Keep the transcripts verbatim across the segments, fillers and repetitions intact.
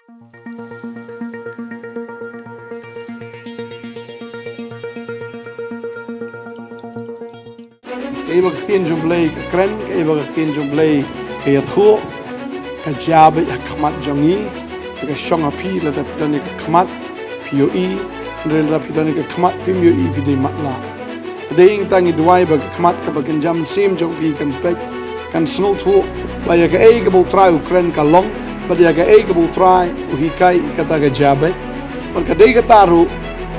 Kaei ba ka ktien jong U Blei ka kren, kaei ba ka ktien jong U Blei ka ïathuh, ka jia beit ha khmat jong ngi, ka shong ha phi lada phi don ïa ka khmat phi ïohi, hynrei lada phi don ïa ka khmat phim ïohi phi dei matlah. Te dei ngi ta ngi duwai ba ka khmat kaba kynja mynsiem jong phi kan peit, kan sngewthuh ba ïa kaei kaba U Trai u kren ka long, bad ïa kaei kaba U Trai u hikai kata ka jia beit. Bad ka dei kata ruh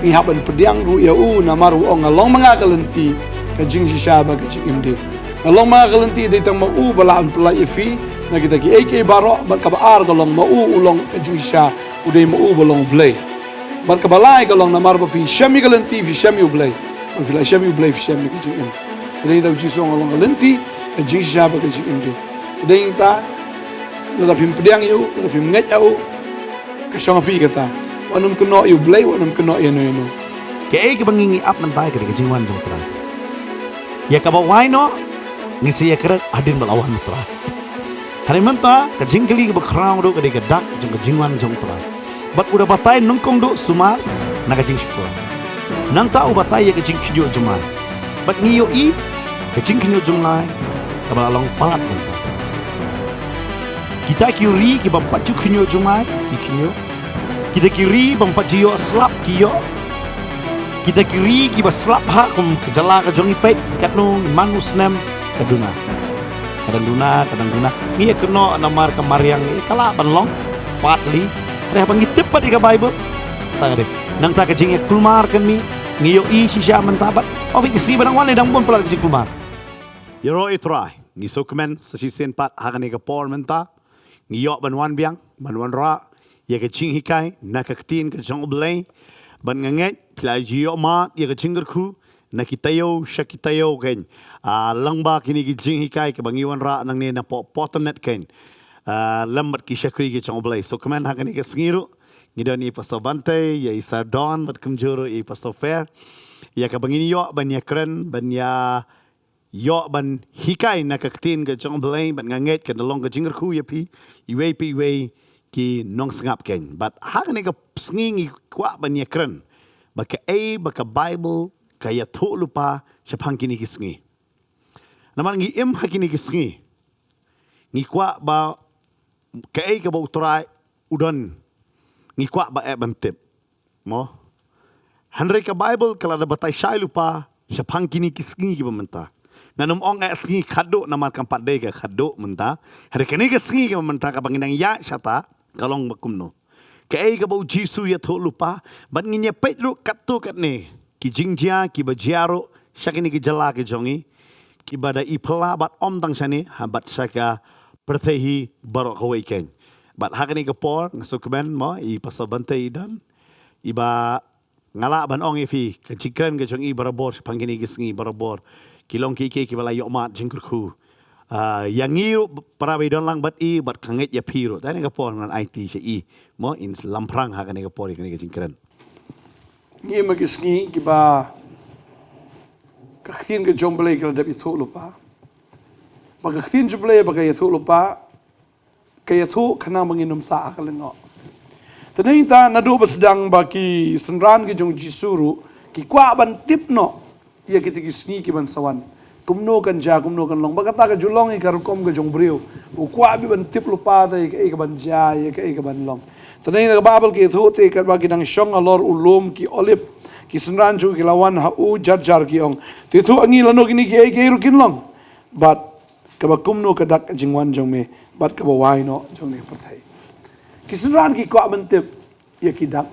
ngi hap ban pdiang ruh ïa u namar u ong nga long ma nga ka lynti, ka jingshisha bad ka jingim de. Nga long ma nga ka lynti dei tang ma u ba lah ban pyllait ïa phi na kita kiei kiei baroh, bad kaba ar ka long ma u u long ka jingshisha, u dei ma u ba long U Blei. Bad kaba lai ka long namar ba phi shem ïa ka lynti phi shem ïa U Blei. Bad phi la shem ïa U Blei phi shem ïa ka jingim. Te dei ngi ta U Jisu u ong nga long ka lynti, ka jingshisha bad ka jingim de. Te dei ngi ta lada phim pdiang ïa u, lada phim ngeit ïa u, ka shong ha phi kata. Wat nym kynnoh ïa U Blei, wat nym kynnoh ïa no ïa no. Kaei kaba ngi ngi ap mynta ka dei ka jingwan jong U Trai. Ïa kaba wai noh ngi sa ïakren hadien ba la wan U Trai. Hynrei mynta ka jingkylli kaba khraw duh ka dei ka dak jong ka jingwan jong U Trai. Bad u da batai nyngkong duh sumar na ka jingshukor. Nangta u batai ïa ka jingkhynñiuh jumai. Bad ngi ïohi ka jingkhynñiuh jumai kaba la long palat mynta. Kita ki ri ki bym pat ju khynñiuh jumai ki khynñiuh. Kita ki ri bym pat ju ïoh slap ki ïoh. Kita ki ri kiba slap ha kum ka jylla ka jong ngi peit katno man u snem ka duna. Ka dang duna, ka dang duna. Ngi ïa kynnoh namar ka mariang ngi ka lah ban long partly. Hynrei haba ngi tip pat ïa ka Baibl. Kata ka dei. Nangta ka jingïakulmar kan mih. Ngi ïohi shisha mynta bad. Ofi ki sngi ba dang wan ne dang bun palat ka jingkulmar. Ïaroh ïa U Trai. Ngi sngewkmen sa shisien pat ha kane ka por mynta. Ngi ïoh ban wan biang, ban wanrah ïa ka jinghikai na ka ktien ka jong U Blei. Bad nga ngeit phi la ju ïoh mad ïa ka jingkyrkhu na ki taïew sha ki taïew kein. Ah, lyngba kine ki jinghikai kaba ngi wanrah nangne napoh portal net kein. Ah, lem bad ki shakri ki jong U Blei. Sngewkmen ha kane ka sngi ruh ngi don ïa i Pastor Bante, ïa i Sir Don bad kumjuh ruh ïa i Pastor Fair. Ïa kaba ngin ïoh ban ïakren, ban ïa ïoh ban hikai na ka ktien ka jong U Blei bad nga ngeit kan da long ka jingkyrkhu ïa phi iwei pa iwei ki nongsngap kein. Bad ha kane ka sngi ngi kwah ban ïakren ba kaei ba ka Baibl ka ïathuh lypa shaphang kine ki sngi. Namar ngi im ha kine ki sngi ngi kwah ba kaei kaba U Trai u don ngi kwah ba eh ban tip. Mo. Hynrei ka Baibl ka la da batai shai lypa shaphang kine ki sngi kiba mynta. Ngan ym ong eh sngi khadduh namar kam pat dei ka khadduh mynta. Hynrei kane ka sngi kiba mynta kaba ngi nang ïaid shata ka long ba kumno. Kaei kaba U Jisu u ïathuh lypa bad ngin ïa peit ruh katto katne ki jingjia kiba jia ruh sha kine ki jylla ki jong ngi kiba da i phylla bad ym tang shane ha bad sha ka pyrthei hi baroh kawei kein. Bad ha kane ka por nga sngewkmen mo i Pastor Bante i don iba nga lah ban ong ïa phi ka jingkren ka jong i barabor shaphang kine ki sngi barabor ki long kiei kiei kiba la ïoh mad jingkyrkhu. Ah, ïa ngi ruh para ba i don lang bad i bad ka ngeit ïa phi ruh. Te ha kane ka por ngan aiti sha i mo in lam phrang ha kane ka por ïa kane ka jingkren. Ngi im ha ki sngi kiba ka ktien ka jong U Blei ka la dep ïathuh lypa. Ba ka ktien jong U Blei ba ka ïathuh lypa ka ïathuh khnang ba ngin ym sah ha ka lyngngoh. Te nangta naduh ba sdang ba ki synran ki jong U Jisu ruh ki kwah ban tip noh ïa kita ki sngi ki ban sa wan. Kumno kan jia, kumno kan long. Ba kata ka ju long ïa ka rukom ka jong u briew. U kwah beit ban tip lypa ta ïa kaei ka ban jia, ïa kaei ka ban long. Te nangta ka Baibl ka ïathuh te katba ki dang shong halor u lum ki Olib, ki synran jong u ki la wan ha u jar jar ki ong, to ïathuh ha ngi lano kine kiei kiei ruh kin long. Bad kaba kumno ka dak ka jingwan jong me bad kaba wai noh jong ne pyrthei. Ki synran ki kwah ban tip ïa ki dak.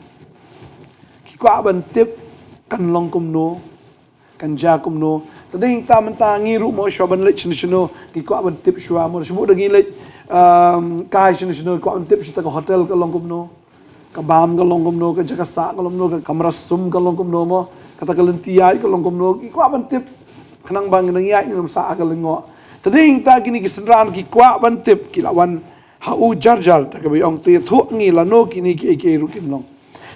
Ki kwah ban tip kan long kumno, kan jia kumno. Te dang ta mynta ngi ruh mo shuwa ban leit shano shano ki kwah ban tip shuwa mo shuwa da ngi leit, um, kai shano shano ki kwah ban tip shuwa ta ka hotel ka long kumno. Ka bam ka long kumno, ka jaka sah ka long kumno, ka kamra sum ka long kumno mo, kata ka lynti ïaid ka long kumno, ki kwah ban tip. Khnang ba ngi nang ïaid ngi nang sah ha ka lyngngoh. Te dang ta kine ki synran ki kwah ban tip, ki la wan ha u jar jar, ta kaba ong to ïathuh ha ngi lano kine kiei kiei ruh kin long.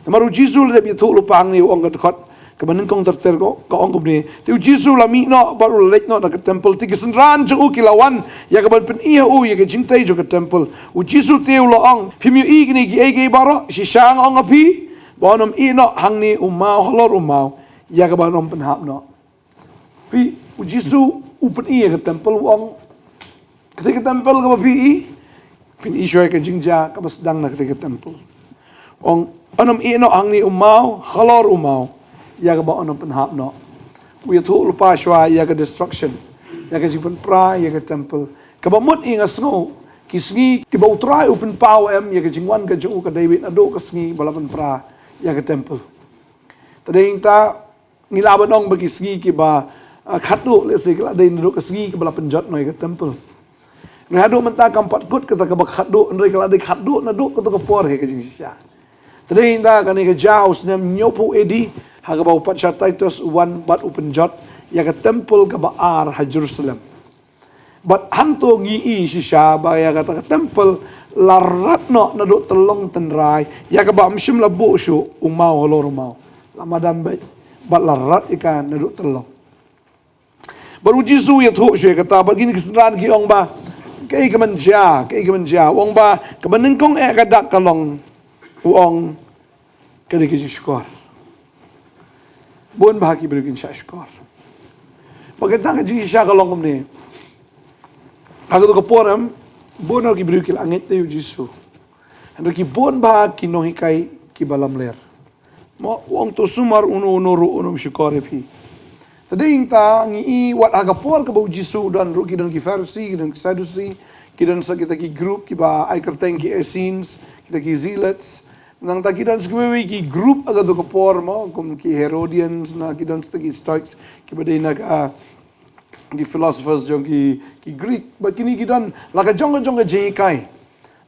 Namar u Jisu la dep ïathuh lypa hangne u ong ka dkhot Kaba nyngkong ter ter ka, ka ong kumne: Te u Jisu u la mih noh bad u la leit noh na ka templ. Te ki synran jong u ki la wan ïa kaban pyni ha u ïa ka jingtei jong ka templ. U Jisu te u la ong: Phim ïohi kine kiei kiei baroh? Shisha nga ong ha phi ba un ym ïeh noh hangne u maw halor u maw ïa kaba un ym pynhap noh. Phi, u Jisu u pyni ïa ka templ, u ong: Kata ka templ kaba phi i, phin i shuwa ïa ka jingjia kaba sdang na kata ka templ. U ong: Un ym ïeh noh hangne u maw halor u maw ïa kaba un ym pynhap noh. U ïathuh lypa shuwa ïa ka destruction, ïa ka jingpynpra ïa ka templ. Kaba mut i, nga sngew, ki sngi kiba U Trai u pynpaw em ïa ka jingwan ka jong u ka dei beit naduh ka sngi ba la pynpra ïa ka templ. Te dei nangta ngi lah ban ong ba ki sngi kiba, ah, khatduh, lehse ki la dei naduh ka sngi kaba la pynjot noh ïa ka templ. Hynrei haduh mynta kam pat kut kata kaba khatduh, hynrei ka la dei khatduh naduh kato ka por hi ka jingshisha. Te dei nangta kane ka jia ha u snem hynñiewphew A D, ha kaba u patsha Titus u wan bad u pynjot ïa ka templ kaba ar ha Jerusalem. Bad hangto ngi i shisha ba ïa kata ka templ la rat noh naduh tyllong tynrai, ïa kaba ym shym la buh shuh u maw halor u maw. La madan beit, bad la rat ïa ka naduh tyllong. Bad u Jisu u ïathuh shuh ïa kata, bad kine ki synran ki ong ba, kaei kaban jia, kaei kaban jia. U ong ba kaba nyngkong eh ka dak ka long, u ong, ka dei ka jingshukor. Bun bha ki briew kin shah shukor. Bad kata ka jingshisha ka long kumne: Ha kato ka por em, bun ki briew ki la ngeit ïa u Jisu, hynrei ki bun bha ki nonghikai kiba lamler. Mo, u ong, to sumar uno uno ruh un ym shukor ïa phi. Te dei nangta ngi i wat ha ka por kaba u Jisu u don ruh ki don ki Pharisi, ki don ki Sadusi, ki don sa kita ki group kiba ai kyrteng ki Essenes, kita ki Zealots. Nangta ki don sa kiwei kiwei ki group ha kato ka por, mo, kum ki Herodians, na ki don sa ki Stoics kiba dei na ka, ki philosophers jong ki, ki Greek. Bad kine ki don la ka jong ka jong ka jinghikai.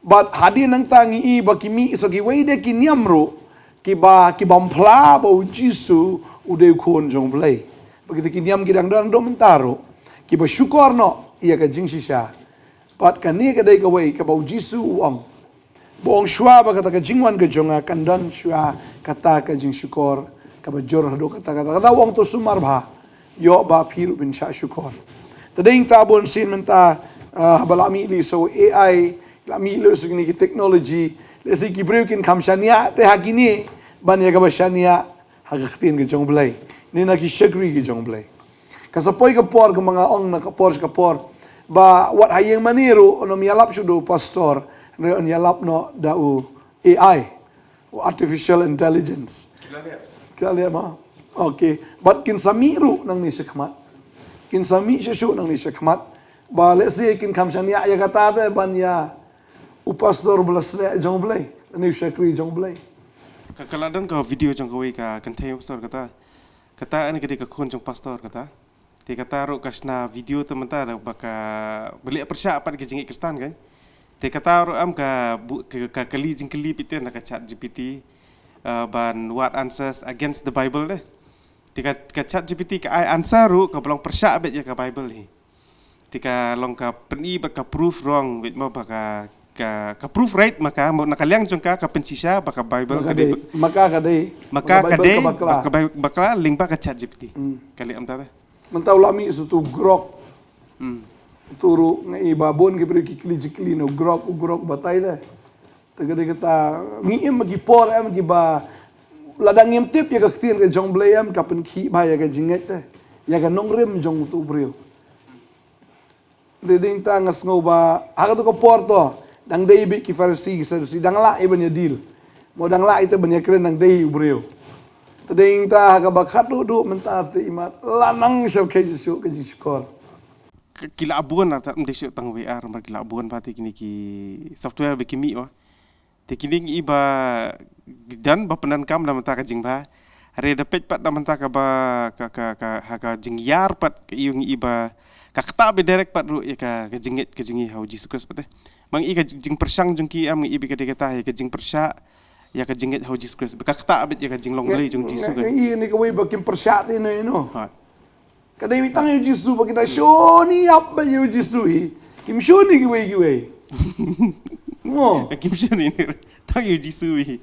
Bad hadien nangta ngi i ba ki mih sa kiwei de ki niam ruh kiba, ki bym phla ba u Jisu u dei u Khun jong U Blei. Bad kita ki niam ki dang don haduh mynta ruh, kiba shukor noh ïa ka jingshisha. Bad kane ka dei kawei kaba u Jisu u ong, ba u ong, shuwa ba kata ka jingwan ka jong nga kan don shuwa kata ka jingshukor kaba jur haduh katta katta. Kata u ong, to sumar bha, ïoh ba phi ruh phin shah shukor. Te dei nangta bun sien mynta, ah, ba la mih lei sa u A I, la mih lei sa kine ki technology, lehse ki briew kin kham shaniah te ha kine ban ïa kaba shaniah ha ka ktien ka jong U Blei, ne na ki shakri ki jong U Blei. Ka sa poi ka por, kumba nga ong, na ka por sha ka por, ba wat ha ïing mane ruh un ym ïalap shuh da u pastor, hynrei un ïalap noh da u A I, u artificial intelligence. Ki la leh, ma? Okay. Bad kin sa mih ruh nangne shakhmat. Kin sa mih shuh shuh nangne shakhmat. Ba lehse kin kham shaniah ïa kata te ban ïa u pastor ba la sleh jong U Blei, ne u shakri jong U Blei. Ka, ka la don ka video jong kawei ka kynthei, pastor, kata, kata kane ka dei ka khun jong pastor kata. Te kata ruh ka shna video te mynta da ba ka, ba leh pyrshah pat ka jingngeit Khristan, kan. Te kata ruh em ka bu-, ka, ka kylli jingkylli pat te na ka Chat G P T, uh, ban wad answers against the Bible te. Te ka, ka Chat G P T ka ai answer ruh kaba long pyrshah beit ïa ka Bible hi. Te ka long ka pyni bad ka proof wrong beit, mo, ba ka, ka, ka proof right ma ka, mo, na ka liang jong ka ka pynshisha ba ka Bible ka dei, ma ka ka dei, ma ka ka dei, ba ka Bi-, bakla lyngba ka Chat G P T. Hmm. Ka leh kumta te. Mynta u la mih sa uto u Grok. Hmm. Uto ruh nga i ba bun ki briew ki kylli jingkylli na u Grok, u Grok batai te. Te ka dei kata, ngi im ha ki por em kiba lada ngim tip ïa ka ktien ka jong U Blei em, ka pynkhih bha ïa ka jingngeit te, ïa ka nongrim jong uto u briew. Te dei nangta nga sngew ba ha kato ka por to dang dei beit ki Pharisi ki Sadusi, dang lah ïa ban ïa deal, mo, dang lah ïa te ban ïa kren, dang dei u briew. Te dei nangta ha kaba khatduh duh mynta te, imat la nang shyrkhei shuh shuh ka jingshukor. Ki, ki la bun, artat ym dei shuh tang V R, namar ki la bun bha te kine ki software ba ki mih, mo. Te kine ngi i ba don ba pyndonkam da mynta ka jingbha. Hynrei da peit pat da mynta kaba ka, ka, ka, ha ka jingïar pat ka, ïoh ngi i ba ka ktah beit direct pat ruh ïa ka, ka jingngeit ka jong ngi ha u Jisu Khrist pat te. Ma ngi i ka jing-, jingpyrshang jong ki em, ngi i ba ka dei kata, ïa ka jingpyrshah ïa ka jingngeit ha u Jisu Khrist, ba ka ktah beit ïa ka jinglong Blei jong u Jisu, kan. Ngi i ne kawei ba kim pyrshah te ne, no. Ha. Ka dei beit tang ïa u Jisu, ba ki da shoni ïap beit ïa u Jisu hi. Kim shoni kiwei kiwei. Mo. Kim shoni ne, tang ïa u Jisu hi.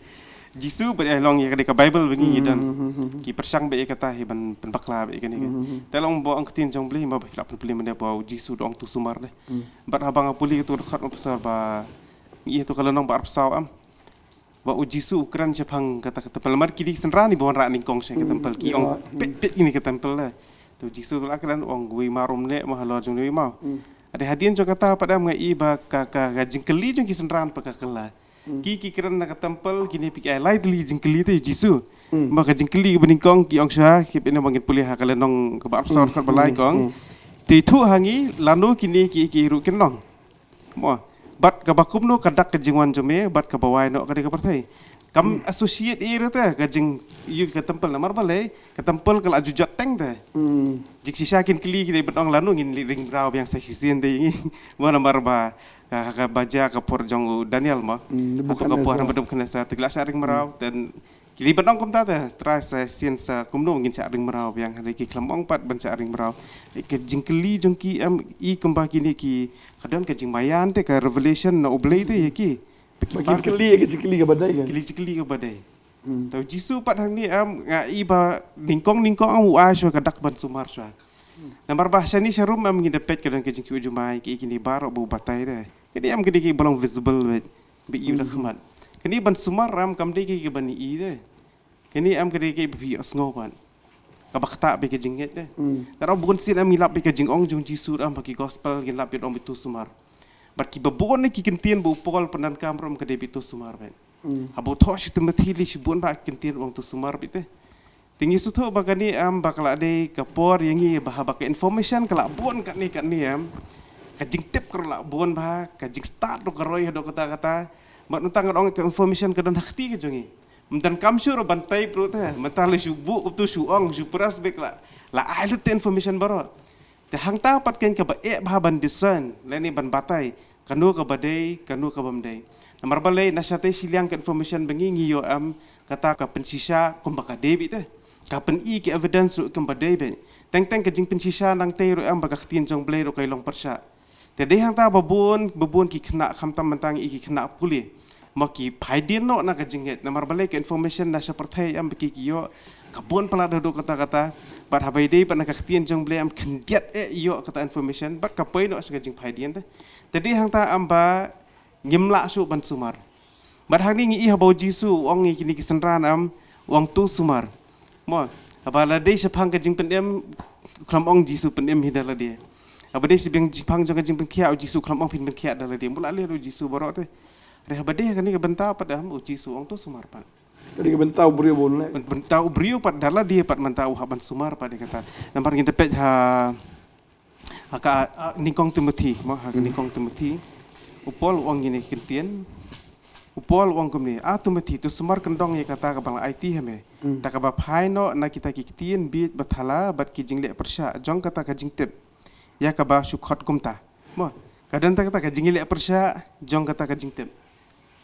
Jisu bad ïa long ïa ka dei ka Bible ba ngi ngi don. Hmm, hmm, hmm, hmm. Ki pyrshang bad ïa kata hi ban pynbakla bad ïa kane ka. Hmm, hmm, hmm. Te long ba ong ktien jong U Blei ma ba phi lah pynpule mynne ba U Jisu da ong to sumar de. Hmm. Bad haba nga pule to dkhot ma pastor ba ngi ïa to ka lynnong ba arphew saw em. Ba U Jisu u kren shaphang kata ka temple. Namar ki dei ki synran ba wanrah nyngkong sha ka temple ki ong pet pet kine ka temple la. To U Jisu u la kren ong wei maw um leh ma halor jong wei maw. Ade hadien jong kata pat em nga i ba ka ka jingkylli jong ki synran pat ka kylla. Ki ki kren na ka temple kine phi ki ai lai tylli jingkylli te U Jisu. Ba ka jingkylli kaba nyngkong ki ong sha ki pynne ba ngin pule ha ka lynnong kaba arphew saw dkhot ba lai kong. Te thuh ha ngi lano kine ki ki ruh kin long. Mo, bad kaba kumno ka dak ka jingwan jong me bad kaba wai noh ka dei ka pyrthei. Kam associate ïa te ka jing ïa ka temple namar balei ka temple ka la ju jot teng te. Jingshisha kin kylli ki dei ban ong lano ngin ring mraw biang sa shisien te ngi. Mo namar ba ka ka ba jia ka por jong u Daniel mo. Hato ka por Nebukadnezar. Ba dum kena sa te la sa ring mraw te. Ki dei ban ong kumta te, Trai sa shisien sa kumno ngin sa ring mraw biang ha ki khlem ong pat ban sa ring mraw. Ka jingkylli jong ki em i kumba kine ki ka don ka jingmaïan te ka revelation na U Blei te ïa ki. Ba ki kylli ïa ka jingkylli kaba dei ka. Kylli jingkylli kaba dei. To Jisu pat hangne em nga i ba nyngkong nyngkong em u ai shuwa ka dak ban sumar shuwa. Namar ba shane sharum em ngi da peit ka don ka jingkiew jumai ki kine baroh ba u batai te. Kane em ka dei kiba long visible wei. Ba ïa u da khmat. Kane ban sumar em kam dei kiba ngi i te. Kane em ka dei kiba phi ïohsngew pat. Kaba ktah bad ka jingngeit te. Tang bun sien em ngi lap bad ka jingong jong Jisu em ha ki gospel ngi lap bad ong ba to sumar. Bad kiba bun ki kyntien ba u Paul pyndonkam ruh em ka dei ba to sumar bad. Haba u thoh sha u Timothi lei shibun ba ki kyntien ong to sumar bad te. Te ngi sngewthuh ba kane em ba ka la dei ka por ïa ngi ba haba ka information ka la bun katne katne em. Ka jingtip ka ruh la bun ba ka jingstad ruh ka roi haduh katta katta. Bad mynta ngan ong ka information ka don ha kti ka jong ngi. Mynta kam shu ruh ban type ruh te mynta la shu buh kumto shu ong shu press bad la la ai lut te information baroh. Te hangta pat kein kaba eh bha ban discern lane ban batai kano kaba dei kano kaba ym dei. Namar balei na shatei shiliang ka information ba ngi ngi ïoh em kata ka pynshisha kumba ka dei beit te. Ka pyni ki evidence ruh kumba dei beit. Teng teng ka jingpynshisha nangtei ruh em ba ka ktien jong Blei ruh ka long pyrshah. Te dei hangta ba bun ba bun ki khynnah khamtam mynta ngi i ki khynnah pule. Mo ki phai dien noh na ka jingngeit namar balei ka information na sha pyrthei em ba ki ki ïoh ka bun palat haduh katta katta. Bad haba ïadei bad na ka ktien jong Blei em khyndiat eh ïoh kata information bad ka poi noh sha ka jingphai dien te. Te dei hangta em ba ngim lah shuh ban sumar. Bad hangne ngi i haba u Jisu u ong ïa kine ki synran em u ong to sumar. Mo, haba la dei shaphang ka jingpynim u khlem ong Jisu pynim hi da lade. Haba dei shaphang jong ka jingpynkhiah u Jisu u khlem ong phin pynkhiah da lade. Mut la leh u Jisu baroh te. Re haba dei ha kane ka bynta pat em u Jisu u ong to sumar pat. Ka dei ka bynta u briew ba un leh. Byn- Bynta u briew pat da lade pat mynta u hap ban sumar pat dei kata. Namar ngin da peit ha ha ka ah, nyngkong Timothi mo ha ka nyngkong Timothi. U Paul u ong kine ki kyntien. U Paul u ong kumne, a Timothi to sumar kyndong ïa kata kaba la aiti ha me. Da kaba phai noh na kita ki ktien bieit ba thala bad ki jingleh pyrshah jong kata ka jingtip. Ïa kaba shu khot kumta. Mo, ka don ta kata ka jingleh pyrshah jong kata ka jingtip.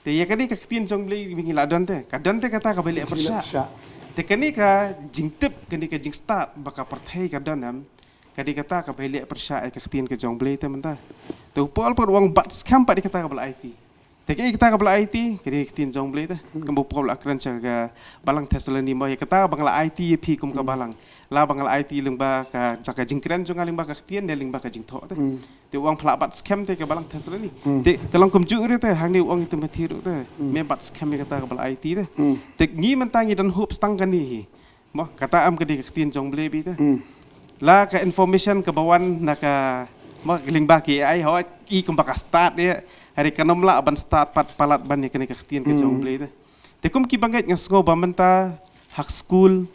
Te ïa kane ka ktien jong Blei ba ngi la don te ka don te kata kaba leh pyrshah. Te kane ka jingtip kane ka jingstad ba ka pyrthei ka don em. Ka dei kata kaba leh pyrshah ïa ka ktien ka jong Blei te mynta. Te u Paul pat u ong bad skhem pat ïa kata kaba la aiti. Te ka ïa kata kaba la aiti ka dei ka ktien jong Blei te. Kumba u Paul u la kren sha ka balang Thessaloni mo ïa kata ba nga la aiti ïa phi kum ka balang. La ba nga la aiti lyngba ka jaka jingkren jong nga lyngba ka ktien ne lyngba ka jingthoh te. Te u ong phi lah bat skhem te ka balang Thessaloni. Te ka long kumjuh ruh te hangne u ong ïa Timothi ruh te. Me bat skhem ïa kata kaba la aiti te. Te ngi mynta ngi don hope tang kane hi. Mo kata em ka dei ka ktien jong Blei beit te. La ka information kaba wan na ka mo lyngba ka A I hooid i kumba ka stad ïa. Hynrei kan ym lah ban stad pat palat ban ïa kane ka ktien ka jong Blei te. Te kum ki bangeit nga sngew ba mynta ha ka skul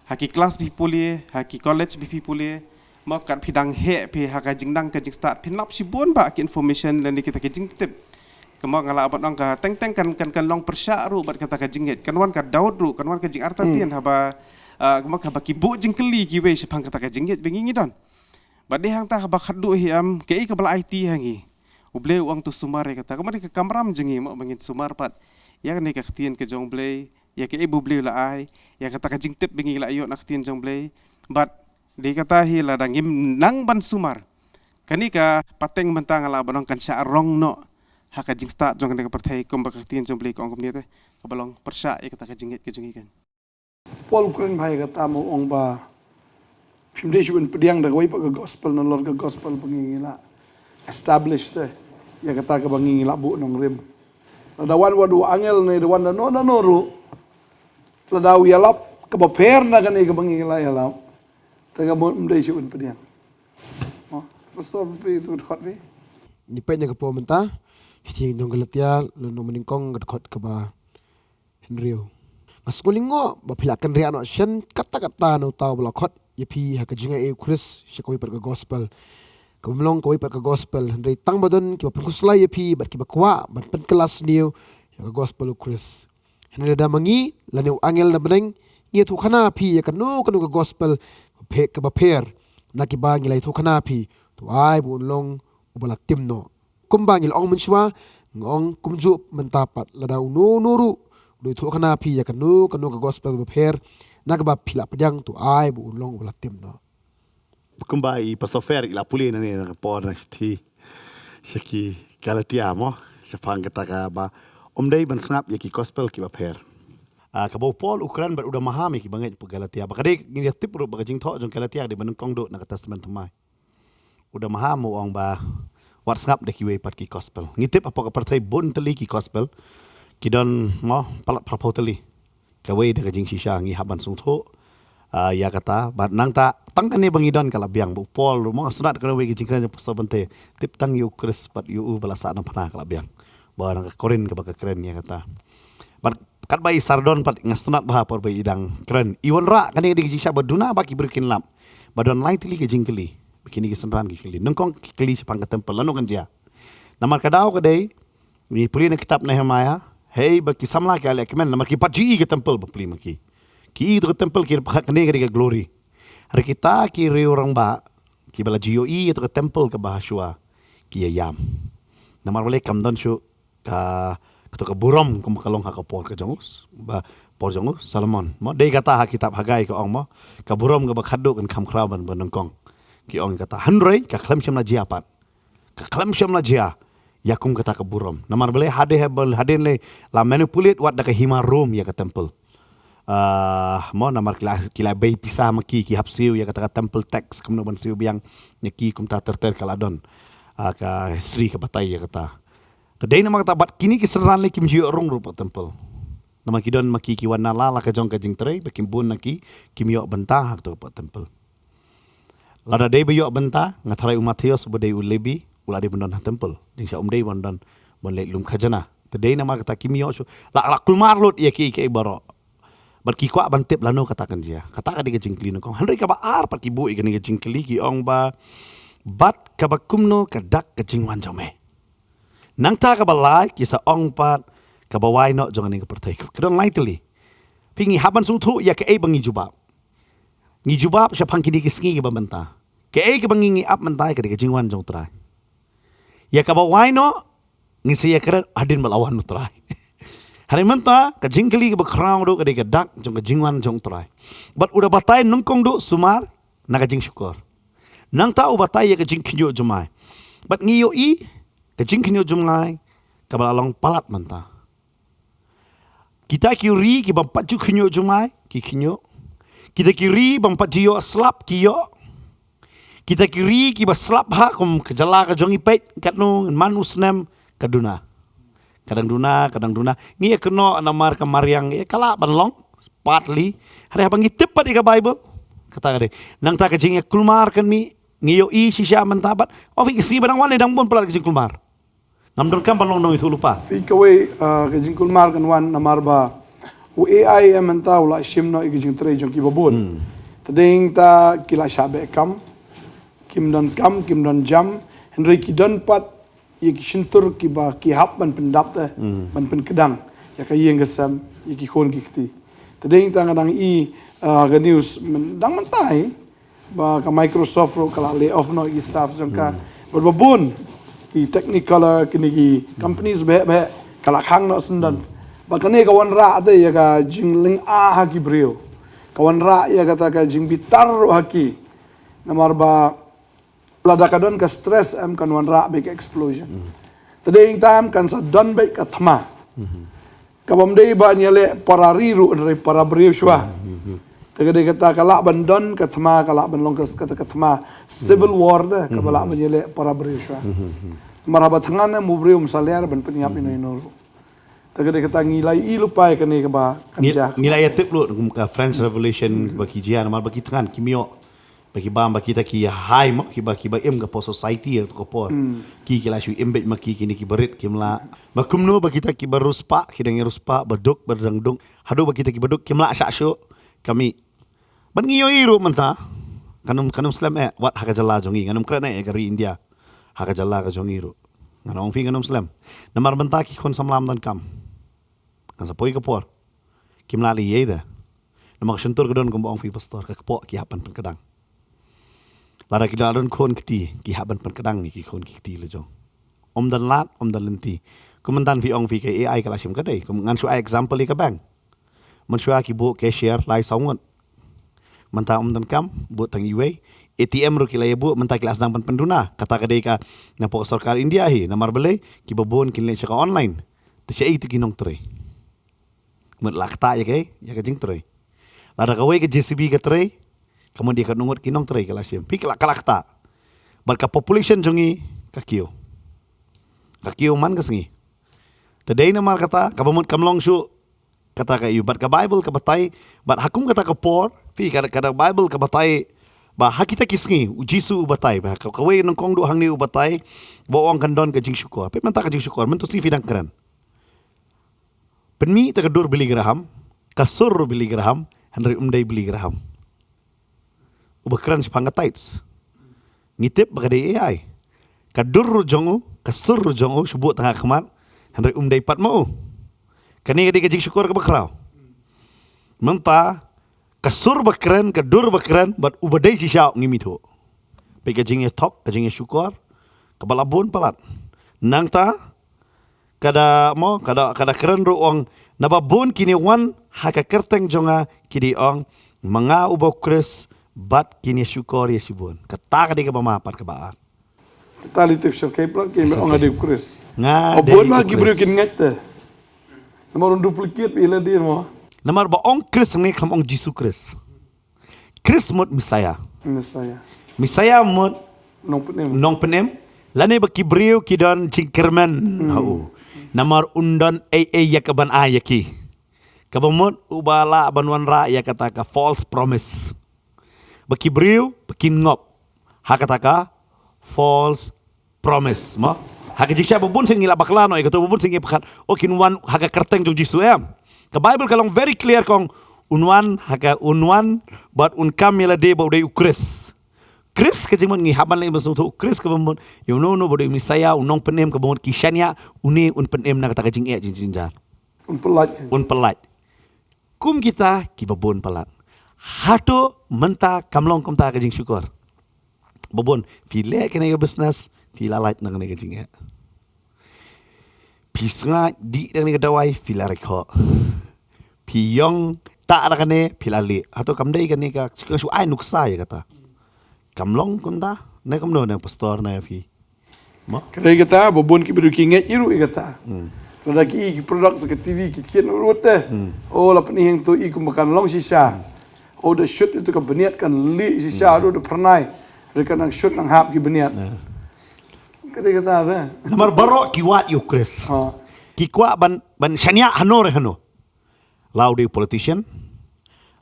ha ki klas ba phi pule ha ki college ba phi pule. Mo kat phi dang heh phi ha ka jingnang ka jingstad phin lap shibun ba ki information lane kita ki jingtip. Kumba nga lah ban ong ka teng teng kan kan kan long pyrshah ruh bad kata ka jingngeit kan wan ka doubt ruh kan wan ka jingartatien haba ah, kumba haba ki buh jingkylli kiwei shaphang kata ka jingngeit ba ngi ngi don. Bad dei hangta haba khatduh hi em kaei kaba la aiti ha ngi. U Blei u ong to sumar ïa kata kumba dei ka kamram jong ngi mo ba ngin sumar pat. Ïa kane ka ktien ka jong Blei ïa kaei ba U Blei u la ai ïa kata ka jingtip ba ngi la ïoh na ka ktien jong Blei. Bad dei kata hi lada ngim nang ban sumar. Kane ka pateng mynta nga lah ban ong kan shah rong noh ha ka jingstad jong kane ka pyrthei kumba ka ktien jong Blei ka ong kumne te. Kaba long pyrshah ïa kata ka jingngeit ka jong ngi kan. Paul u kren bha ïa kata, ma u ong ba phim dei shuh ban pdiang da kawei pat ka gospel nalor ka gospel ba ngi ngi la establish te ïa kata kaba ngi ngi la buh nongrim. Lada wan wat u angel ne da wan da no da no ruh, lada u ïalap kaba pher na kane kaba ngi ngi la ïalap, te ka mut ym dei shuh ban pdiang. Oh, Pastor, phi tu khot phi. Ngi peit na ka por mynta, shithi nong Galatia, lynnong banyngkong, ka dkhot kaba hynriew. Nga sngew lyngngoh ba phi la kynriah noh shen katta katta na uta uba la khot ïa phi ha ka jingaiei u Khrist sha kawei pat ka gospel. Kaba ym long kawei pat ka gospel, hynrei tang ba don kiba pynkhuslai ïa phi bad kiba kwah ban pynkylla sniew ïa ka gospel u Khrist. Hynrei lada ma ngi lane u angel na bneng ngi ïathuhkhana phi ïa kano kano ka gospel phe-, kaba pher na kiba ngi la ïathuhkhana phi, to ai ba un long uba la tim noh. Kumba ngi la ong mynshuwa, nga ong kumjuh mynta pat, lada uno uno ruh u da ïathuhkhana phi ïa kano kano ka gospel ba pher na kaba phi la pdiang, to ai ba un long uba la tim noh. Kumba i Pastor Fer i la pule nangne na ka por na shithi sha ki Galatia mo, shaphang kata kaba ym dei ban sngap ïa ki gospel kiba pher. Ah, kaba u Paul u kren bad u da maham ïa kiba ngeit ha Galatia. Ba ka dei ngi ïa tip ruh ba ka jingthoh jong Galatia ka dei banyngkong duh na ka Testament Thymmai. U da maham u ong ba wat sngap da kiwei pat ki gospel. Ngi tip hapoh ka pyrthei bun tylli ki gospel. Ki don mo palat phraphew tylli. Kawei da ka jingshisha ngi hap ban sngewthuh, ah, ïa kata, bad nangta tang kane ba ngi don ka la biang, ba u Paul ruh mo, nga sngewtynnat kawei ka jingkren jong Pastor Bynte, tip tang ïa u Khrist bad ïa u ba la sah na phna ka la biang. Ba na ka Korinth kaba ka kren ïa kata. Bad katba i Sardon pat nga sngewtynnat bha por ba i dang kren. I wanrah kane ka dei ka jingshisha ba duna ba ki briew kin lap. Ba don lai tylli ka jingkylli. Ba kine ki synran ki kylli. Nyngkong ki kylli shaphang ka temple lano kan jia. Namar ka daw ka dei, ngi pule na kitab Nehemiah, hei ba ki samla ki la leh kmen, namar ki pat ju ïohi ka temple ba pule ma ki. Ki ïohi to ka temple ki pyrkhat kane ka dei ka glory. Hynrei kita ki riew rangbah, kiba la ju ïohi ïa to ka temple kaba ha shuwa, ki ïa ïam. Namar balei kam don shuh ka, kato ka burom kumba ka long ha ka por ka jong u, ba por jong u Solomon. Mo, dei kata ha kitab Haggai ka ong mo, ka burom kaba khadduh kan kham khraw ban, ban nyngkong. Ki ong kata hynrei ka khlem shym la jia pat. Ka khlem shym la jia ïa kum kata ka burom. Namar balei hadien, hadien lei la manipulate wat da ka hima Rom ïa ka temple. Ah, mo namar ki la, ki la bei pisa ma ki, ki hap siew ïa kata ka temple tax, kumno ban siew biang ïa ki, kumta ter ter ka la don. Ah, ka history ka batai ïa kata. Te dei namar kata bad kine ki synran lei kim ju ïoh rung ruh hapoh temple. Namar ki don ma ki ki wan na la la ka jong ka jingtrei, ba kim bun na ki, kim ïoh bynta ha kato hapoh temple. Lada dei ba ïoh bynta, nga tharai u Mathaios ba dei u Lebi, u la dei ban don ha temple. Jingshisha um dei ban don, ban leit lum khajana. Te dei namar kata kim ïoh shuh, la, la kulmar lut ïa kiei kiei baroh. Bad ki kwah ban tip lano kata kan jia. Kata ka dei ka jingkylli nyngkong. Hynrei kaba ar pat ki buh ïa kane ka jingkylli ki ong ba, bad kaba kumno ka dak ka jingwan jong me. Nangta kaba lai ki sa ong pat kaba wai noh jong kane ka pyrthei. Ka don lai tylli. Phi, ngi hap ban sngewthuh ïa kaei ba ngi jubab. Ngi jubab shaphang kine ki sngi kiba mynta. Kaei kaba ngi ngi ap mynta ka dei ka jingwan jong u Trai. Ïa kaba wai noh, ngi sa ïakren hadien ba la wan u Trai. Hynrei mynta ka jingkylli kaba khraw duh ka dei ka dak jong ka jingwan jong u Trai. Bad u da batai nyngkong duh sumar na ka jingshukor. Nangta u batai ïa ka jingkhynñiuh jumai. Bad ngi ïohi ka jingkhynñiuh jumai kaba la long palat mynta. Kita ki ri kiba ym pat ju khynñiuh jumai, ki khynñiuh. Kita ki ri ba ym pat ju ïoh slap, ki ïoh. Kita ki ri kiba slap ha kum ka jylla ka jong ngi, peit katno man u snem ka duna. Ka dang duna, ka dang duna. Ngi ïa kynnoh namar ka mariang, ïa ka lah ban long, partly. Hynrei haba ngi tip pat ïa ka Baibl, kata ka dei. Nangta ka jingïakulmar kan mih, ngi ïohi shisha mynta bad, oh, phi, ka sngi ba dang wan lei dang bun palat ka jingkulmar. Ngam donkam ban long nongïathuhlypa. Phi, kawei, ah, ka jingkulmar kan wan namar ba u A I mynta u la shim noh ïa ka jingtrei jong kiba bun. Hmm. Te dei ta ki la shah beh kam, kim don kam, kim don jam, hynrei ki don pat ïa ki shyntur kiba ki hap ban pyndap te, hmm, ban pynkdang ïa ka ïing ka sem, ïa ki khun ki kti. Te dei ta nga dang i, ah, ka news myn-, dang mynta hi, ba ka Microsoft ruh ka la lay off noh ïa ki staff jong ka. Hmm. Bad ba bun ki Technicolor, kine ki companies beh beh ka la khang noh syndon. Hmm. Bad kane ka wanrah te ïa ka jinglynga ha ki briew. Ka wanrah ïa kata ka jingbitar ruh ha ki. Namar ba lada ka don ka stress em kan wanrah beit ka explosion. Hmm. Te dei ta em kan sa don beit ka thma. Hmm. Ka bym dei ba ngi leh para ri ruh, hynrei para briew shuwa. Te ka dei kata ka lah ban don ka thma, ka lah ban long ka, kata ka thma civil war te, ka ba lah ban ngi leh para briew shuwa. Mar haba thngan em u briew um sa leh ban pynïap ino ino ruh. Te ka dei kata ngi la ïohi lypa ïa kane kaba kan jia. Ngi la ïa tip lut kum ka French Revolution ba ki jia, namar ba ki thngan kim ïoh ba ki bam ba kita ki high mo, ki ba, ki ba im ka por society ïa ka por. Ki, ki la shu im beit ma ki, kine ki barit kim lah. Ba kumno ba kita ki ba riewspah ki dang riewspah, ba duk ba dang duk, haduh ba kita ki ba duk kim lah shah shuh. Ka mih. Ban ngi ïohi ruh mynta, kan ym, kan ym slem eh wat ha ka jylla jong ngi, ngan ym kren eh ïa ka ri India. Ha ka jylla ka jong ngi ruh, ngan ong phi ngan ym slem. Namar mynta ki khun samla ym don kam. Kan sa poi ka por. Kim lah leh ei ei de. Namar ka shyntur ka don kumba ong phi pastor, ka kpoh ki hap ban pynkdang. Lada ki la don khun kti, ki hap ban pynkdang ïa ki khun ki kti la jong. Ym don lad, ym don lynti. Kum mynta phi ong phi ka A I ka la shim ka dei. Kum ngan shu ai example ïa ka bank. Mynshuwa ki buh cashier lai saw ngut. Mynta ym don kam, buh tang iwei. A T M ruh ki la ïa buh, mynta ki la sdang ban pynduna. Kata ka dei ka napoh ka sorkar India hi, namar balei, ki ba bun kin leit sha ka online. Te shaei tu ki nongtrei. Mut la ktah ïa ka, ïa ka jingtrei. Lada kawei ka J C B ka trei, ka mut ïa katno ngut ki nongtrei ka la shim. Phi ka la, ka la ktah. Bad ka population jong ngi ka kiew. Ka kiew man ka sngi. Te dei namar kata, kaba mut kam long shuh kata ka ïa u. Bad ka Bible ka batai, bad ha kum kata ka por, phi, ka, ka Bible ka batai ba ha kita ki sngi, u Jisu u batai ba ka, kawei nyngkong duh hangne u batai ba u ong kan don ka jingshukor. Phi, mynta ka jingshukor, mynta sngi phi dang kren. Pynmih te ka dur Billy Graham, ka sur Billy Graham, hynrei um dei Billy Graham uba kren shaphang ka tithes. Ngi tip ba ka dei A I. Ka dur ruh jong u, ka sur ruh jong u, shu buh tang ha khmat, hynrei um dei pat ma u. Kane ka dei ka jingshukor kaba khraw. Mynta, ka sur ba kren, ka dur ba kren, bad uba dei shisha ngim ithuh. Peit ka jingïathok, ka jingïashukor, kaba la bun palat. Nangta, ka da mo, ka da, ka da kren ruh ong, naba bun kine wan ha ka kyrteng jong nga ki dei ong, ma nga uba u Khrist, bad kin ïashukor ïa shibun. Kata ka dei kaba ma pat kaba ar. Kata lei te ka syrkhei palat ki ong nga dei u Khrist. Nga dei u Khrist. Bun ma ki briew kin ngeit te. Namar un duplicate ïa lade mo. Namar ba ong Khrist hangne kam ong Jisu Khrist. Khrist mut Messiah. Messiah. Messiah mut nongpynim. Nongpynim. Lane ba ki briew ki don jingkyrmen ha u. Namar un don ei ei ïa kaban ai ïa ki. Kaba mut uba lah ban wanrah ïa kata ka false promise. Ba ki briew ba kin ngop ha kata ka false promise mo. Ha ka jingshisha ba bun sien ngi la bakla noh ïa kato, ba bun sien ngi pyrkhat, o, kin wan ha ka kyrteng jong Jisu em. Ka Bible ka long very clear, ka ong un wan ha ka, un wan bad un kam ïa lade ba u dei u Khrist. Khrist ka jingmut ngi hap ban leh ba sngewthuh u Khrist kaba mut ïa uno uno ba u dei u Messiah, u nongpynim kaba mut ki shaniah une un pynim na kata ka jingeh jingjynjar. Un pyllait. Un pyllait. Kum kita kiba bun palat. Hato mynta kam long kumta ka jingshukor? Ba bun, phi leh kane ka business, phi la lait na kane ka jingeh. Phi sngaid dih da kane ka dawai, phi la rikhoh. Phi ïong tah da kane, phi la lieh. Hato kam dei kane ka, ka shu ai nuksa ïa kata? Kam long kumta, ne kumno ne pastor ne phi? Mo? Ka dei kata, ba bun ki briew ki ngeit ïa ruh ïa kata. Lada ki i ki product sa ka T V ki tip ruh te. O, la pyni hangto i kumba kan long shisha. O, da shoot ïa tu ka bniat kan lieh shisha ruh da phyrnai. Re kan nang shoot nang hap ki bniat. Ka dei kata te. Namar baroh ki wad ïa u Khrist. Ki kwah ban, ban shaniah hano re hano. La u dei u politician,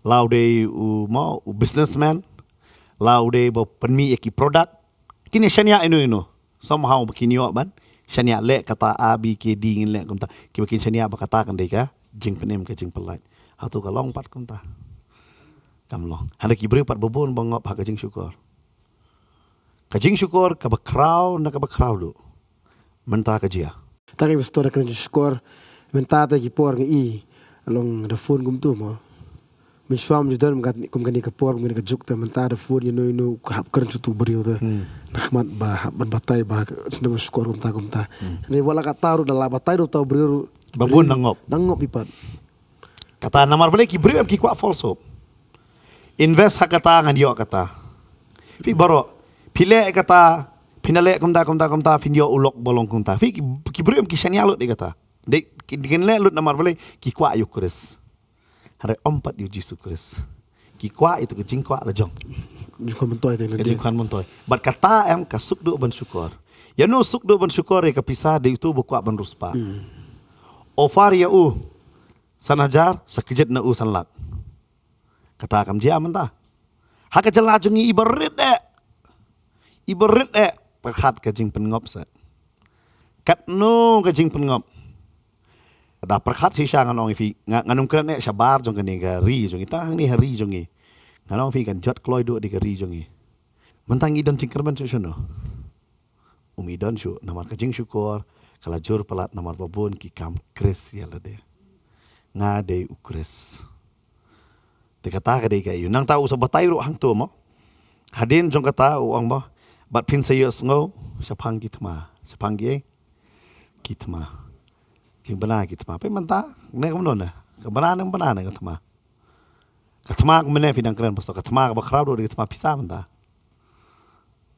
la u dei u mo, u businessman, la u dei ba pynmih ïa ki product. Kin ïa shaniah ino ino. Somehow ba kin ïoh ban shaniah, leh kata A B K D, ngin leh kumta. Kiba kin shaniah ba kata kan dei ka jingpynim ka jingpyllait. Hato ka long pat kumta? Kam long. Hynrei ki briew pat ba bun ba ngop ha ka jingshukor. Ka jingshukor kaba khraw na kaba khraw duh. Mynta ka jia. Tang ïa pastor ka jingshukor. Mynta te ki por nga i long da phone kumtu mo. Mynshuwa ym ju don kum kane ka por, kum kane ka juk te, mynta da phone ïano ïano ka hap kren shuh tu briew te. Na khmat ba hap ban batai ba sngewbha shukor kumta kumta. Hynrei wat la katta ruh da la batai da uta u briew ruh, ba bun da ngop. Da ngop i pat. Kata namar balei ki briew em ki kwah false hope. Invest ha kata ngan ïoh kata. Phi baroh, phi leh kata, phin da leh kumta kumta kumta, phin ïoh u lok ba long kumta. Phi ki, ki briew em ki shaniah lut ïa kata. Dei kin leh lut namar balei ki kwah ïa u Khrist. Hynrei ym pat ïa u Jisu Khrist. Ki kwah ïa tu ka jingkwah la jong. Jingkwah myntoi te la. Ka jingkwah myntoi. Bad kata em ka suk duh ban shukor. Ïa no suk duh ban shukor ïa ka pisa dei utu ba kwah ban riewspah. Offer ïa u san hajar, sa kjit na u san lak. Kata kam jia mynta. Ha ka jylla jong ngi i barit eh. I barit eh. Pyrkhat ka jingpynngop sa. Katno ka jingpynngop. Da pyrkhat shisha ngan ong ïa phi, nga, ngan ym kren eh shabar jong kane ka ri jong ngi, tang hangne ha ri jong ngi. Ngan ong ïa phi kan jot kloi duh da ka ri jong ngi. Mynta ngi don jingkyrmen shuh shuh no. Um i don shuh, namar ka jingshukor ka la jur palat namar ba bun ki kam Khrist ïa lade. Nga dei u Khrist. Te kata ka dei ka ïa u. Nangta u sa batai ruh hangto mo. Hadien jong kata u ong mo. Bad phin sa ïohsngew shaphang ki thma. Shaphang ki, ki thma. Jingbna ki thma. Phi mynta ne kumno ne? Ka bna ne bna ne ka thma. Ka thma kumne phi dang kren pastor. Ka thma kaba khraw duh dei ka thma pisa mynta.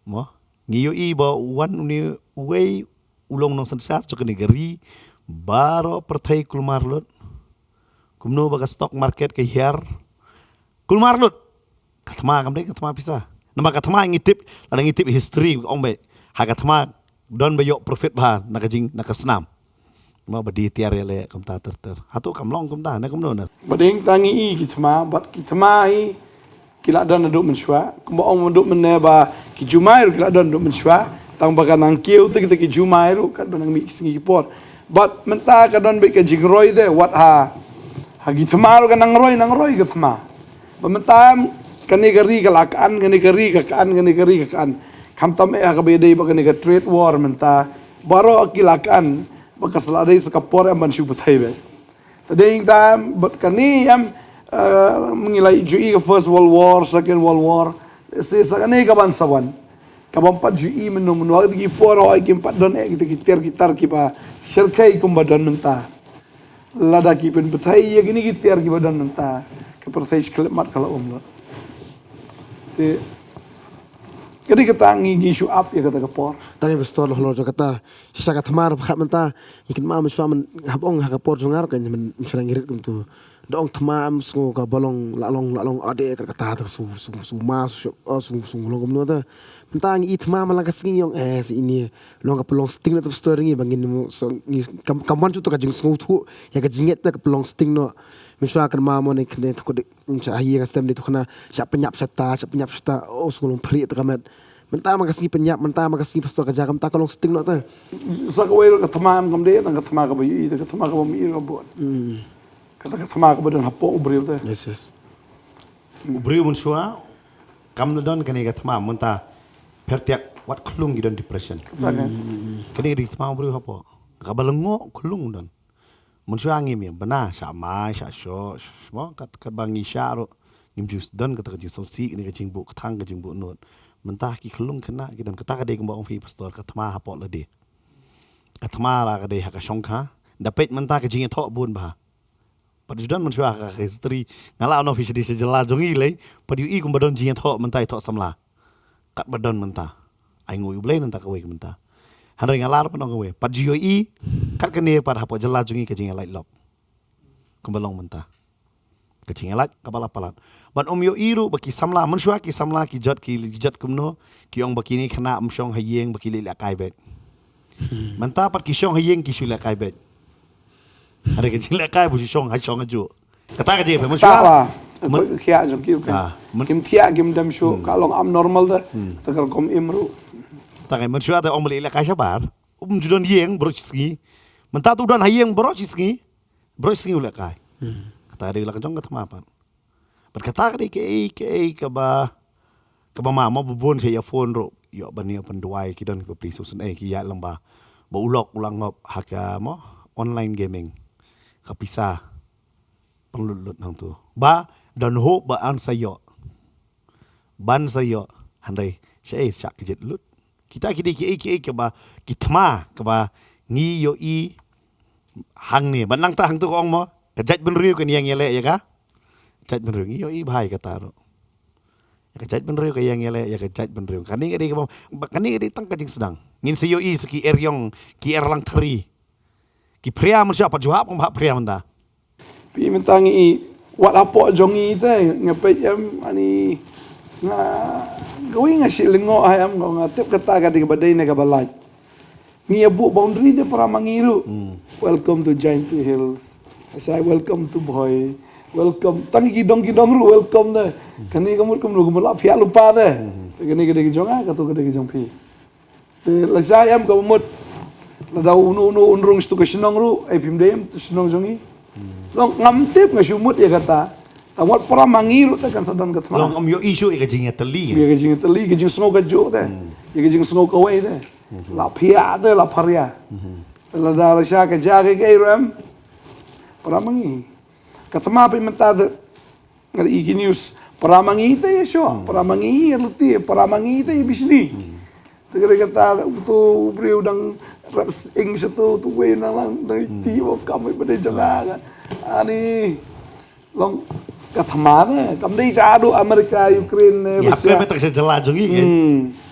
Mo, ngi ïohi ba u wan une uwei u long nongsynshar jong kane ka ri, baroh pyrthei kulmar lut. Kumno ba ka stock market ka hiar, kulmar lut. Ka thma kam dei ka thma pisa. Namar ka thma ngi tip, lada ngi tip history ong beit, ha ka thma don ba ïoh profit bha na ka jing, na ka snam. Mo ba die tiar ïaleh kumta ter ter. Hato kam long kumta ne kumno ne? Ba dei tang ngi i ki thma, bad ki thma hi ki la don naduh mynshuwa. Kumba ong naduh mynne ba ki jumai ruh ki la don naduh mynshuwa. Tang ba ka nang kiew te kita ki jumai ruh katba nang mih ki sngi ki por. Bad mynta ka don beit ka jingroi te wat ha, ha ki thma ruh ka nang roi, nang roi ka thma. Ba mynta kane ka ri ka la kan, kane ka ri ka kan, kane ka ri ka kan. Khamtam eh ha kaba ïadei bad kane ka trade war mynta. Baroh ki la kan, ba ka sa la dei sa ka por em ban shu pyrthei beit. Te dei tang bad kane em, eh, ngi la ju i ka First World War, Second World War. Sa, sa kane ka ban sa wan. Ka bym pat ju i mynno mynno, ha kita ki por hooid kim pat don eh kita ki tiar ki tar kiba shyrkhei kumba don mynta. Lada ki pynpyrthei ïa kine ki tiar kiba don mynta, ka pyrthei shi khyllipmat ka la um lut. Te ka dei kata ngi, ngi shu ap ïa kata ka por. Tang ïa pastor, halor jong kata, shisha ka thma ruh ba khat mynta, ngi kynmaw mynshuwa, myn hap ong ha ka por jong nga ruh kan, mynshuwa ngi rit kumtu. Da ong thma, ym sngew kaba long, la long, la long ade, kat kata, ta ka su, su, su ma, su, su, su, su long kumno ta. Mynta ngi i thma man la ka sngi, ngi ong, eh, sa ine long ka pynlong sting na ta pastor ngi ba ngin, so, ngi kam, kam wan shuh ta ka jingsngewthuh ïa ka jingngeit ta ka pynlong sting noh. Mynshuwa kynmaw mo ne kane ta ko de, mynshuwa ha ïing ha sem de tu kane, shah pynïap shata, shah pynïap shata, oh, sngewlong phrieh ta ka met. Mynta man ka sngi pynïap, mynta man ka sngi pastor ka jaka, mynta ka long sting noh ta. Sa kawei ruh ka thma em kam dei tang ka thma kaba ïohi, ta ka thma kaba ïohi ruh bun. Kata ka thma kaba don hapoh u briew te. Yes, yes. U briew mynshuwa kam la don kane ka thma mynta, pher tiak wat khlung ki don depression. Kata kan. Kane ka dei thma u briew hapoh. Kaba lyngngoh khlung don. Mynshuwa ngim ïa bna, shah mai, shah shoh, shah mo, kat, katba ngi shah ruh. Ngim ju don kata ka jingsngewsih, kane ka jingbuh kthang, ka jingbuh nud. Mynta ki khlung khynnah ki don, kata ka dei kumba ong phi pastor, ka thma hapoh lade. Ka thma la ka dei ha ka shongkha. Da peit mynta ka jingïathoh bun bha. Pat ju don mynshuwa ha ka history. Nga la ong phi sha dei sha jylla jong ngi lei. Pat ju i kumba don jingïathoh mynta, ïathoh samla. Katba don mynta. Ai nguh ïa U Blei mynta kawei ka mynta. Hynrei nga la ruh ban ong kawei. Pat ju ïohi. Kat kane pat hapoh jylla jong ngi ka jingïalait lok. Kumba long mynta. Ka jingïalait kaba la palat. Ban ym ïohi ruh ba ki samla, mynshuwa ki samla ki jot, ki jot kumno, ki ong ba kine khynnah ym shong ha ïing ba ki leh lehkai beit. Mynta pat ki shong ha ïing ki shu lehkai beit. Hynrei ka jinglehkai ba shu shong ha shong hajuh. Kata ka jingpynmynshwa. Tawa. Myn- Khiah jong ki kan. Ah, myn- Kim thiah kim dem shuh, ka long abnormal da. Ta ka rukom im ruh. Ta ka mynshwa ta ong ba leh lehkai shabar. Um ju don ïing baroh shi sngi. Mynta tu don ha ïing baroh shi sngi. Baroh shi sngi u lehkai. Kata ka dei la ka jong ka thma pat. Bad kata ka dei kaei kaei kaba, kaba ma mo ba bun sha ïa phone ruh. Ïoh ban ïa pynduwai ki don kiba plie shuh shuh eh ki ïa lamba. Ba u lok u la ngop ha ka mo online gaming. Ka pisa. Pynlut lut hangtu. Ba don hope ba yn sa ïoh. Ban sa ïoh. Hynrei shaei sha kjit lut. Kita ki dei kiei kiei kaba ki thma kaba ngi ïohi hangne. Ban nangta hangtu ka ong mo. Ka jaitbynriew kan ïeng ïaleh ïa ka jaitbynriew. Ngi ïohi bha ïa kata ruh. Ïa ka jaitbynriew ka ïeng ïaleh ïa ka jaitbynriew. Kane ka dei kaba, kane ka dei tang ka jingsdang. Ngin sa ïohi sa ki eriong, ki erlang thari. Ki phria mynshwa pat ju hap, kum hap phria mynta. Phi mynta ngi wat hapoh jong ngi te, nga peit em, ani, nga, kawei nga shu lyngngoh ha em, nga tip kata ka dei kaba dei ne kaba lait. Ngi ïa buh boundary te para ma ngi ruh. Welcome to Jaintia Hills. Asai, welcome to Bhoi. Welcome. Tang ki dong ki dong ruh welcome te. Kane ka mut kumno, kumno la phiah lypa te. Te kane ka dei ka jong nga, kato ka dei ka jong phi. Te lashai em ka mut. Lada uno uno un rung sha tu ka shnong ruh, ai phim dei em tu shnong jong ngi. Long ngam tip, nga shu mut ïa kata. Ka mut para ma ngi ruh te kan sa don ka thma. Long ym ïohi shuh ïa ka jingïatylli. Ïa ka jingïatylli, ka jingsngew kajuh te. Ïa ka jingsngew kawei te. La phiah te, la pharia. Te lada lashai ka jaka kaei ruh em. Para ma ngi. Ka thma phi mynta te. Nga ïohi ki news. Para ma ngi te ïa shuh. Para ma ngi ïa luti. Para ma ngi te ïa bishni. Te ka dei kata uto u briew dang rep ing sha tu, tu wei nang lang dang iti ba kam ba dei jong nga. Ani long ka thma te. Kam dei ja haduh Amerika, Ukraine ne Russia. Ïa, ka mut ka sha jylla jong ngi.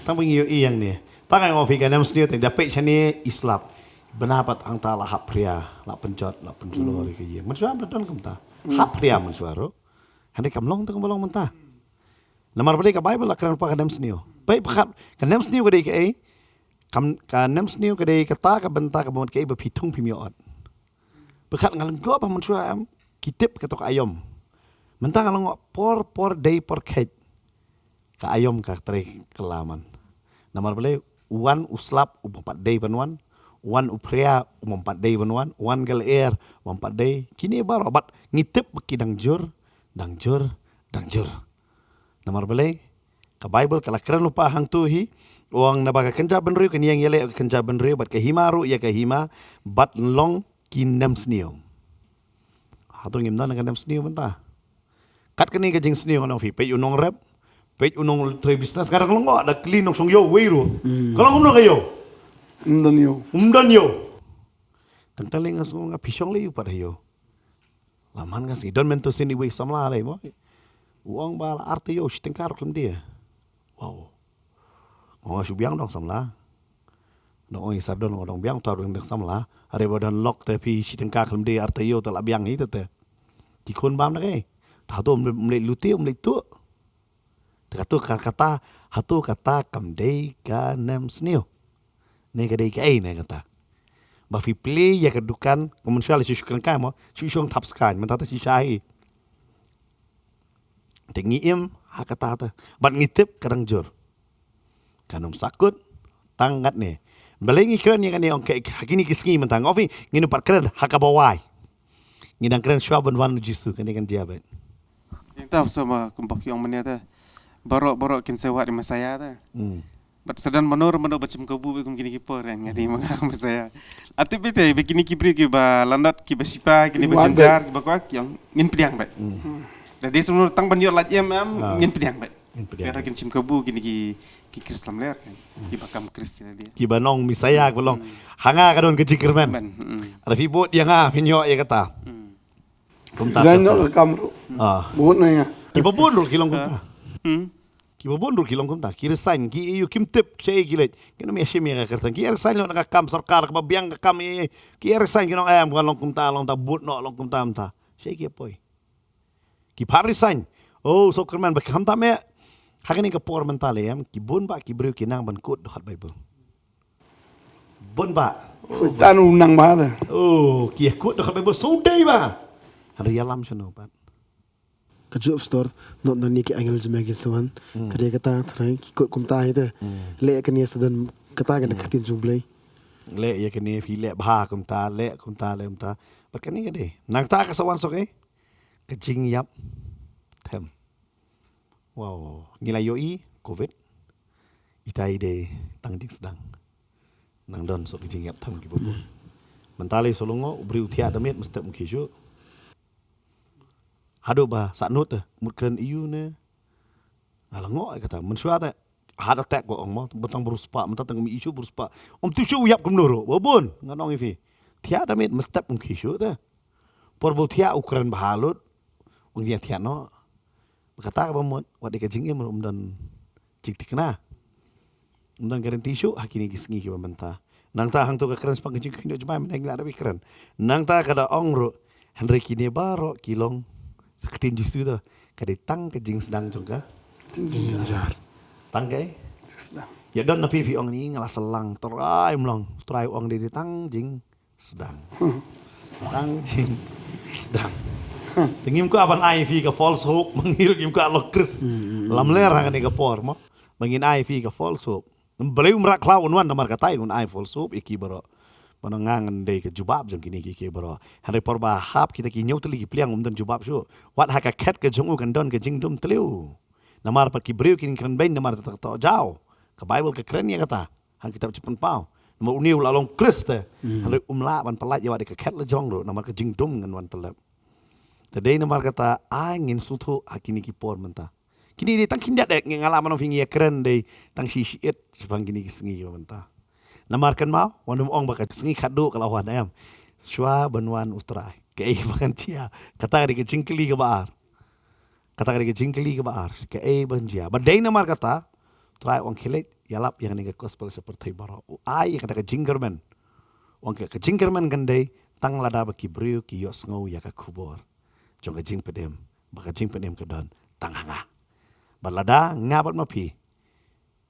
Tang ba ngi ïohi ïa ngi. Tang ai ngo phi ka nem sniew te da peit shane i slap. Bna pat hangta la hap phria, la pynjot, la pynjulor ïa ka ïing. Mynshwa ym da don kumta. Hap phria mynshwa ruh. Hynrei kam long te kumba long mynta. Namar balei ka Baibl la kren pa ka nem sniew. Peit, pyrkhat, ka nem sniew ka dei kaei? Kam, ka nem sniew ka dei kata ka bynta kaba mut kaei ba phi thung phim ïoh ot. Pyrkhat, nga lyngngoh ba mynshwa em ki tip kato ka aïom. Mynta nga lyngngoh por por dei por kheit. Ka aïom ka trei kylla man. Namar balei, u wan u slap um pat dei ban wan, u wan u phria um pat dei ban wan, u wan ka lyer um pat dei. Kine baroh bad ngi tip ba ki dang jur, dang jur, dang jur. Namar balei, ka Baibl ka la kren lypa hangto hi, u ong naba ka kynja bynriew kan ïeng ïaleh ka kynja bynriew bad ka hima ruh ïa ka hima, bad long ki nem sniew. Hato ngim don ka nem sniew mynta? Kat kane ka jingsniew ngan ong phi, peit u nongrep, peit u nongtrei business, ka dang lyngngoh da kylli nongshong ïew wei ruh. Ka long kumno ka ïew? Ym don ïew. Ym don ïew. Tang tang lei nga sngew nga phi shong lei ïew pat ha ïew. La man ka sngi don mynta sien iwei samla lei mo. U ong ba la ar taïew shi tyngka ruh khlem die. Wow. Nga ong nga shu biang dong samla. Nga ong i Sar don, nga ong dong biang, uta ruh dong samla. Hynrei ba don lok te phi shi tyngka khlem die ar taïew te la biang hi te te. Ki khun bam na kaei? Te hato ym leit lute, ym leit tuh. Te kato ka kata, hato kata kam dei ka nem sniew. Ne ka dei kaei ne kata. Ba phi plie ïa ka dukan, ka mynshwa la shu shu kren kai mo, shu shong thap skaiñ, mynta te shisha hi. Te ngi im ha kata te. Bad ngi tip ka dang jur. Kan ym sahkut tang ngat ne. Balei ngi kren ïa kane, ong kaei ha kine ki sngi mynta, nga ong phi ngin ym pat kren ha kaba wai. Ngi dang kren shwa ban wan u Jisu, kane kan jia beit. Ïa ta sa ba kumba phi ong mynne te. Baroh baroh kin sa wad ïa Messiah te. Bad sa don mano mano ba shim kabu beit kum kine ki por, nga dei ma nga Messiah. Ati beit te ba kine ki briew kiba landot, kiba shipa, kine ba jynjar, kiba kwah, ki ong ngin pdiang beit. Da dei sa mano tang ban ïoh lait em em, ngin pdiang beit. Ngin pdiang. Kin shim kabu kine ki, ki Khrist lamler kan. Kiba kam Khrist ïa lade. Kiba ong Messiah, kiba ong ha nga ka don ka jingkyrmen. Lada phi bud ïa nga phin ïoh ïa kata. Kumta. Jan ïoh ka kam ruh. Bud na nga. Kiba bun ruh ki long kumta. Kiba bun ruh ki long kumta. Ki resign, ki ïoh kim tip shaei ki leit. Kin ym ïa shim ïa ka kyrteng. Ki resign lut na ka kam sorkar kaba biang ka kam, ïa ki resign, kin ong em, ka long kumta, long ta bud noh, long kumta mynta. Shaei ki poi. Ki phah resign. Oh, sngewkyrmen ba kham tam eh. Ha kane ka por mynta lei em, ki bun bah ki briew ki nang ban kut dkhot Baibl. Bun bah. Soitan u nang bah te. Oh, ki kut dkhot Baibl sngewdei bah. Hynrei ïalam shano pat. Ka juh pastor, not nani ki angel jong me kin sa wan. Ka dei kata, trai ki kut kumta hi te. Leh kane sa don kata, kane ka ktien jong U Blei. Leh ïa kane, phi leh bha kumta, leh kumta, leh kumta. Bad kane ka dei. Nangta ka sa wan suk eh. Ka jingïap them. Wow, ngi la ïohi covid. Ita i dei tang jingsdang. Nang don suk ka jingïap them kiba bun. Mynta lei shu lyngngoh, u briew thiah da miet, mynstep um khie shuh. Haduh ba sahnut te, mut kren ïa u ne. Nga la ngoh ïa kata, mynshuwa te heart attack ko ong mo, bun tang bru spah, mynta tang mi issue bru spah. Um tip shuh u ïap kumno ruh, ba bun, ngan ong ïa phi. Thiah da miet, mynstep um khie shuh te. Por ba u thiah u kren bha lut, ong ïa thiah noh. Ba kata kaba mut, wat ïa ka jingim ruh um don jingthikna. Um don guarantee shuh ha kine ki sngi kiba mynta. Nangta hangto ka kren shaphang ka jingkhynñiuh jemai, mynta ngi la dep ïakren. Nangta ka da ong ruh, hynrei kine baroh ki long, ka ktien Jisu to, ka dei tang ka jingsdang jong ka jynjar. Tang ka ei? Jingsdang. Ïa don na phi phi ong ni nga la syllang, Trai mlong, Trai ong dei dei tang jingsdang. Tang jingsdang. Te ngim kwah ban ai phi ka false hope, ma ngi ruh ngim kwah long Khrist lamler ha kane ka por mo. Ba ngin ai phi ka false hope. Balei um rah khlaw un wan, namar kata un ai false hope ïa ki baroh. Ba nga ngan dei ka jubab jong kine ki, ki baroh. Hynrei por ba hap kita ki hynñiew tylli ki pliang um don jubab shuh. Wat ha ka khet ka jong u kan don ka jingdum tliw. Namar pat ki briew kin kren beiñ namar kata ka tohjaw. Ka Baibl ka kren ïa kata. Ha ka kitab Jingpynpaw. Namar une u la long Khrist te. Hynrei um lah ban pyllait ïa wat ïa ka khet la jong ruh. Namar ka jingdum ngan wan tyllep. Te dei namar kata ai ngin sngewthuh ha kine ki por mynta. Kine dei tang khyndiat eh, nga lah ban ong phi ngi ïakren dei tang shi shi it shaphang kine ki sngi kiba mynta. Namar kynmaw, wan ym ong ba ka sngi khatduh ka la wan em. Shuwa ban wan U Trai, kaei ba kan jia? Kata ka dei ka jingkylli kaba ar. Kata ka dei ka jingkylli kaba ar, kaei ban jia? Ba dei namar kata, U Trai u ong khie leit ïalap ïa kane ka gospel sha pyrthei baroh. U ai ïa kata ka jingkyrmen. U ong ka, ka jingkyrmen kan dei tang lada ba ki briew ki ïohsngew ïa ka khubor jong ka jingpynim, ba ka jingpynim ka don tang ha nga. Bad lada nga bad ma phi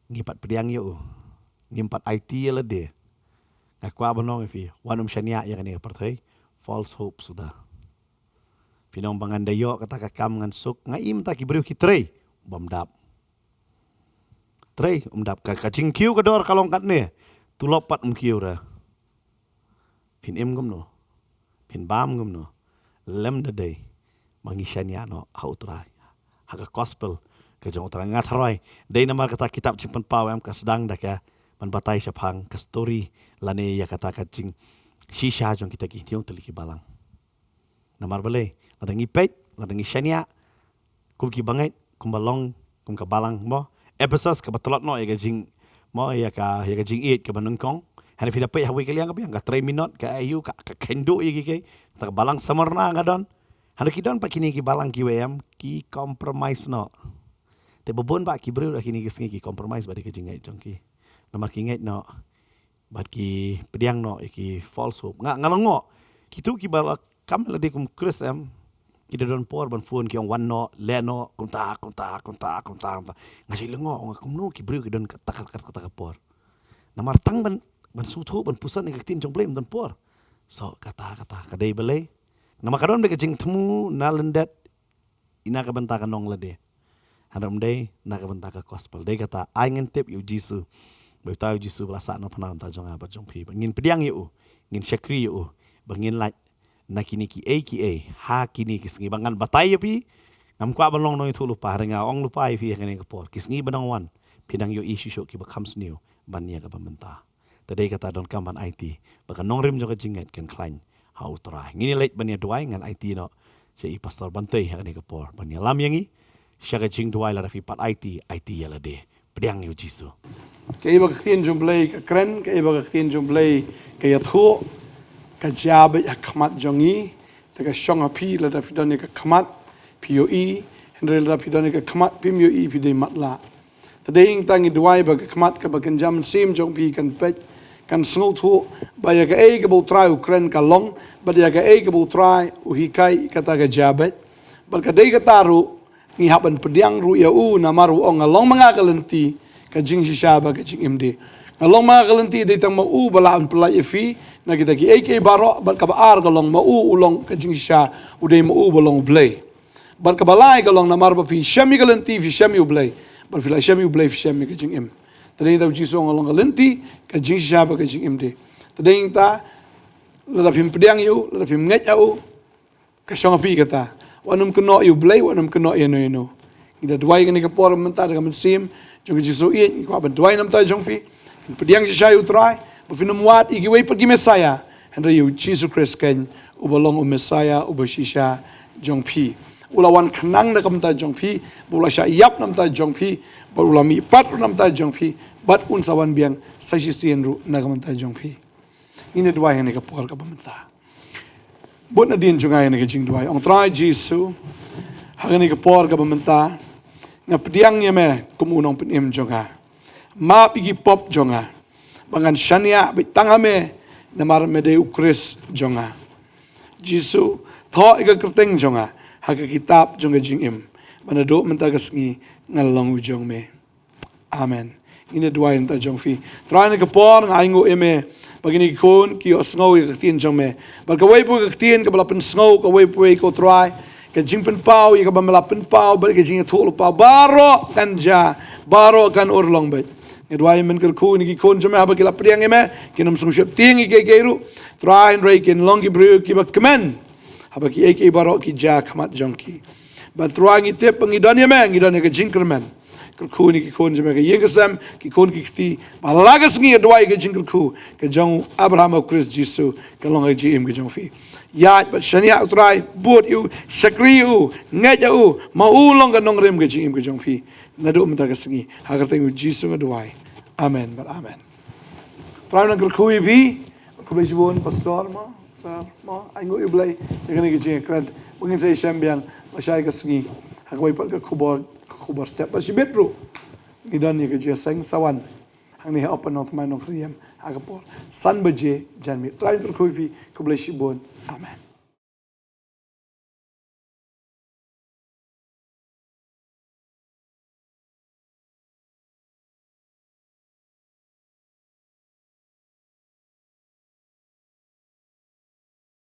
ngi pat pdiang ïa u, ngim pat aiti ïa lade, nga kwah ban ong ïa phi, wan ym shaniah ïa kane ka pyrthei. False hope suda. Phi ong ba ngan da ïoh kata ka kam ngan suk, nga i mynta ki briew ki trei, bym dap. Trei, ym dap. Ka, ka jingkiew ka dor ka long katne. Tulop pat ym kiew re. Phin im kumno? Phin bam kumno? Lem da dei ba ngi shaniah noh ha U Trai, ha ka gospel ka jong U Trai. Nga tharai dei namar kata kitab Jingpynpaw em ka sdang da ka ban batai shaphang ka story lane ïa kata ka jingshisha jong kita ki hynñiew tylli ki balang. Namar balei? Lada ngi peit, lada ngi shaniah kum ki bangeit, kumba long kum ka balang mo Ephesus kaba tlot noh ïa ka jing, mo, ïa ka, ïa ka jingïeit kaba nyngkong. Hynrei phi da peit ha kawei ka liang ka biang, ka trei minot, ka ayu, ka, ka kynduh ïa ki kei. Ta ka balang Smyrna nga don. Hynrei ki don pat kine ki balang kiwei em ki compromise noh. Te ba bun ba ki briew ha kine ki sngi ki compromise bad ïa ka jingngeit jong ki. Namar ki ngeit noh bad ki pdiang noh ïa ki false hope. Nga, nga la ngoh kito kiba la kam lade kum Khrist em, ki da don por ban phone ki ong wan noh, leh noh, kumta, kumta, kumta, kumta, kumta. Nga shu la ngoh, nga kumno ki briew ki don kata, kata, kata, kata ka por. Namar tang ban, ban sngewthuh, ban pyrshang ïa ka ktien jong U Blei ym don por. So kata, kata ka dei balei? Namar ka don bad ka jingthmu na lyndet, ïa na ka bynta ka nonglade. Hynrei ym dei na ka bynta ka gospel. Dei kata, ai ngin tip ïa U Jisu. Ba uta U Jisu ba la sah na pynban na ka bynta jong nga bad jong phi. Ba ngin pdiang ïa u, ngin shakri ïa u, ba ngin lait na kine kiei kiei ha kine ki sngi. Ba ngan batai ïa phi, ngam kwah ban long nongïathuhlypa, hynrei nga ong lypa ïa phi ha kane ka por. Ki sngi ba dang wan, phi dang ïohi shuh shuh kiba kham sniew ban ïa kaba mynta. Te dei kata donkam ban aiti ba ka nongrim jong ka jingngeit kan khlaiñ ha U Trai. Ngin ïa leit ban ïa duwai, ngan aiti noh sha i Pastor Bantei ha kane ka por ban ïalam ïa ngi sha ka jingduwai. Lada phi pat aiti, aiti ïa lade. Pdiang ïa U Jisu. Kaei ba ka ktien jong U Blei ka kren, kaei ba ka ktien jong U Blei ka ïathuh, ka jia beit ha khmat jong ngi. Te ka shong ha phi, lada phi don ïa ka khmat phi ïohi, hynrei lada phi don ïa ka khmat phim ïohi phi dei matlah. Te dei ïa kata ngi duwai ba ka khmat kaba kynja mynsiem jong phi kan peit, kan sngewthuh ba ïa kaei kaba U Trai u kren ka long, bad ïa kaei kaba U Trai u hikai kata ka jia beit. Bad ka dei kata ruh ngi hap ban pdiang ruh ïa u, namar u ong nga long ma nga ka lynti, ka jingshisha bad ka jingim de. Nga long ma nga ka lynti, dei tang ma u ba lah ban pyllait ïa phi na kita kiei kiei baroh. Bad kaba ar ka long ma u u long ka jingshisha, u dei ma u ba long U Blei. Bad kaba lai ka long namar ba phi shem ïa ka lynti phi shem ïa U Blei, bad phi la shem ïa U Blei phi shem ïa ka jingim. Te dei kata U Jisu u ong nga long ka lynti, ka jingshisha bad ka jingim de. Te dei kata, lada phim pdiang ïa u, lada phim ngeit ïa u, ka shong ha phi kata. Wat nym kynnoh ïa U Blei, wat nym kynnoh ïa no ïa no. Ngi da duwai kane ka por mynta da ka mynsiem jong ka jingsngewsih, ngi kwah ban duwai na ka bynta jong phi. Pdiang shisha ïa U Trai, ba phin ym wad ïa kiwei pat ki Messiah, hynrei ïa U Jisu Khrist keiñ, uba long U Messiah uba shisha jong phi. U la wan khnang na ka bynta jong phi, ba u la shah ïap na ka bynta jong phi, bad u la mihpat ruh na ka bynta jong phi, bad un sa wan biang sa shisien ruh na ka bynta jong phi. Ngin ïa duwai ha kane ka por kaba mynta. Bud nadien jong nga ha kane ka jingduwai. Ong Trai Jisu, ha kane ka por kaba mynta, nga pdiang ïa me kum u nongpynim jong nga. Map ïa ki pop jong nga. ba ngan shaniah beit tang ha me, namar me dei u Khrist jong nga. Jisu, thoh ïa ka kyrteng jong nga ha ka kitab jong ka jingim, ba naduh mynta ka sngi ngan long u jong me. Amen. Ngin ïa duwai na ka bynta jong phi. Trai, ha kane ka por nga ainguh ïa me ba kine ki khun ki ïohsngew ïa ka ktien jong me. Bad kawei pat ka ktien kaba la pynsngew kawei pat, ko Trai, ka jingpynpaw ïa kaba me la pynpaw bad ka jingïathuhlypa baroh kan jia, baroh kan urlong beit. Nga duwai men kyrkhu ïa kine ki khun jong me, haba ki la pdiang ïa me kin ym sngew sheptieng ïa kiei kiei ruh, Trai, hynrei kin long ki briew kiba kmen haba kiei kiei baroh ki jia ha khmat jong ki. Bad Trai, ngi tip ba ngi don ïa me, ngi don ïa ka jingkyrmen. Kyrkhu ïa kine ki khun jong me, ka ïing ka sem, ki khun ki kti, ba la ka sngi, nga duwai ka jingkyrkhu ka jong u Abraham, u Khrist Jisu, kan long ha ka jingim ka jong phi. Ïaid bad shaniah u Trai, bud ïa u, shakri ïa u, ngeit ïa u, ma u long ka nongrim ka jingim ka jong phi. Naduh mynta ka sngi, ha ka kyrteng u Jisu nga duwai. Amen bad amen. Trai un nang kyrkhu ïa phi. Khublei shibun Pastor mo, Sir mo, ainguh ïa U Blei ïa kane ka jingïakren ba ngin sa ïashem biang lashai ka sngi ha kawei pat ka khubor, ka khubor step. Bad shibit ruh ngi don ïa ka jingïaseng sawan hangne ha Open Nongthymmai Nongkriem ha ka por san baje janmiet. Trai un kyrkhu ïa phi. Khublei shibun. Amen.